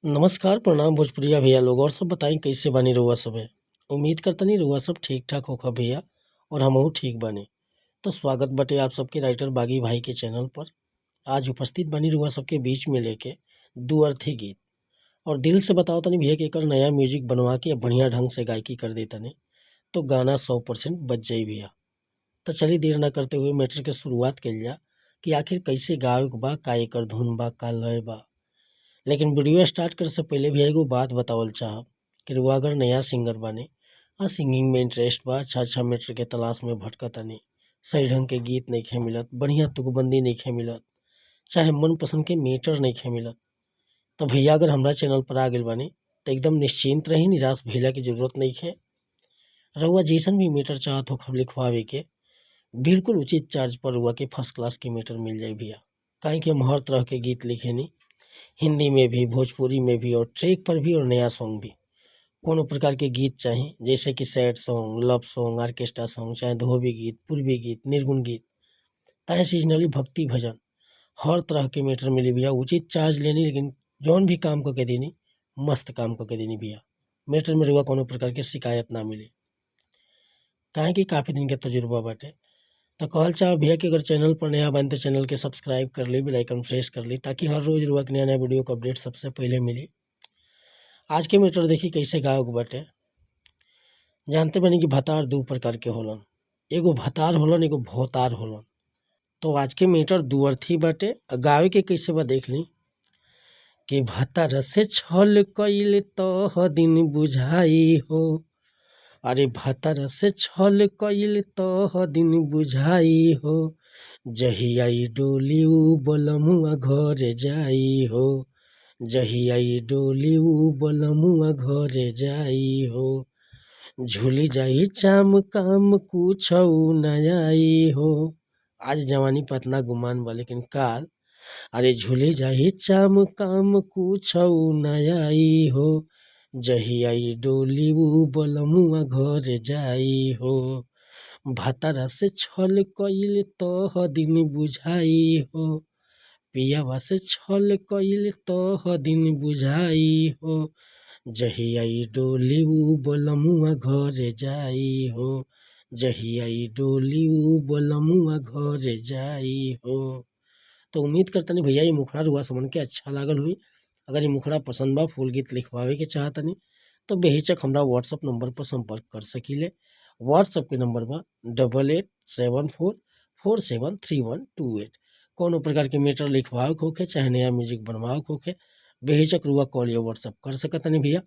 नमस्कार, प्रणाम भोजपुरिया भैया लोग। और सब बताई कैसे बानी रउआ सभे। उम्मीद करतनी रउआ सब ठीक ठाक होखा भैया और हमहू ठीक बानी। तो स्वागत बटे आप सबके राइटर बागी भाई के चैनल पर। आज उपस्थित बानी रउआ सबके बीच में लेके दू अर्थी गीत। और दिल से बताओ तनी भैया कि एकर नया म्यूजिक बनवा के बढ़िया ढंग से गायकी कर दे तनी तो गाना 100% बज जाई भैया। तो चलिए देर ना करते हुए मैटर के शुरुआत कइल जा कि आखिर कैसे गावे के बा, का एकर धुन बा, का लय बा। लेकिन वीडियो स्टार्ट करे से पहले भी एगो बात बतावल चाहब कि रउआ अगर नया सिंगर बानी आ सिंगिंग में इंटरेस्ट बा, अच्छा अच्छा मैटर के तलाश में भटकतानी, सही ढंग के गीत नइखे मिलत, बढ़िया तुकबंदी नइखे मिलत, चाहे मनपसंद के मैटर नइखे मिलत, तो भैया अगर हमरा चैनल पर आ गइल बानी तो एकदम निश्चिंत रही, निराश भइला के जरूरत नइखे। रउआ जैसन भी मैटर चाहत हो लिखवावे के, बिल्कुल उचित चार्ज पर रउआ के फर्स्ट क्लास के मैटर मिल जाई भैया। काहे कि हम हर तरह के गीत लिखेनी, हिंदी में भी, भोजपुरी में भी और ट्रैक पर भी और नया सॉन्ग भी। कोनो प्रकार के गीत चाही जैसे कि sad song, love song, orchestra song, चाहे धोबी गीत, पूर्वी गीत, निर्गुण गीत, चाहे सीजनली भक्ति भजन, हर तरह के मैटर मिली भैया। उचित चार्ज लेनी, लेकिन जौन भी काम करके देनी मस्त काम करके देनी भैया। मैटर में रउआ कोनो प्रकार के शिकायत ना मिली, काहे कि काफ़ी दिन के तजुर्बा बाटे। तो कहल चाह भैया कि अगर चैनल पर नया बन तो चैनल के सब्सक्राइब कर ली, बेल आइकन प्रेस कर ली, ताकि हर रोज़ रउआ के नया नया वीडियो का अपडेट सबसे पहले मिली। आज के मैटर देखी कैसे गावे के बाटे। जानते बानी कि भतार दू प्रकार के होलन, एगो भतार होलन, एगो भोतार होलन। तो आज के मैटर दू अर्थी बाटे, गावे के कैसे बा देख ली कि भतार से छल कइल तह दिन बुझाई हो, अरे भतर से छल कइल तह दिन बुझाई हो, जहिया ई डोली उ बलमुआ घरे जाई हो, जहिया ई डोली उ बलमुआ घरे जाई हो, झूली जाई चाम काम कुछऊ न आई हो। आज जवानी पर इतना गुमान बा लेकिन काल अरे झूली जाई चाम काम कुछऊ न आई हो, जहिया ई डोली उ बलमुआ घरे जाई हो, भतरा से छल कइल तह दिन बुझाई हो, पियावा से छल कइल तह दिन बुझाई हो, जहिया ई डोली उ बलमुआ घरे जाई हो, जहिया ई डोली उ बलमुआ घरे जाई हो। तो उम्मीद करतनी भैया ये मुखड़ा रुआ समन के अच्छा लागल हुई। अगर ये मुखड़ा पसंद बा, फुल गीत लिखवावे के चाहतनी तो बेहिचक हमरा व्हाट्सअप नंबर पर संपर्क कर सकीले। व्हाट्सअप के नंबर बा 8874473128। कोनो प्रकार के मैटर लिखवावे के होखे, चाहे नया म्यूजिक बनवावे के होखे, बेहिचक रुआ कॉल या व्हाट्सअप कर सकतनी भैया।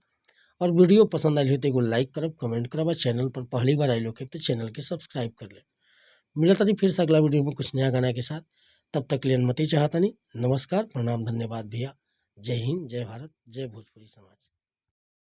और वीडियो पसंद आयल हो तो एगो लाइक करब, कमेंट करब, और चैनल पर पहली बार आयल होखे तो चैनल के सब्सक्राइब कर ले। मिलत फिर से अगला वीडियो में कुछ नया गाना के साथ। तब तक के लिए अनुमति चाहतनी। नमस्कार, प्रणाम, धन्यवाद भैया। जय हिंद, जय भारत, जय भोजपुरी समाज।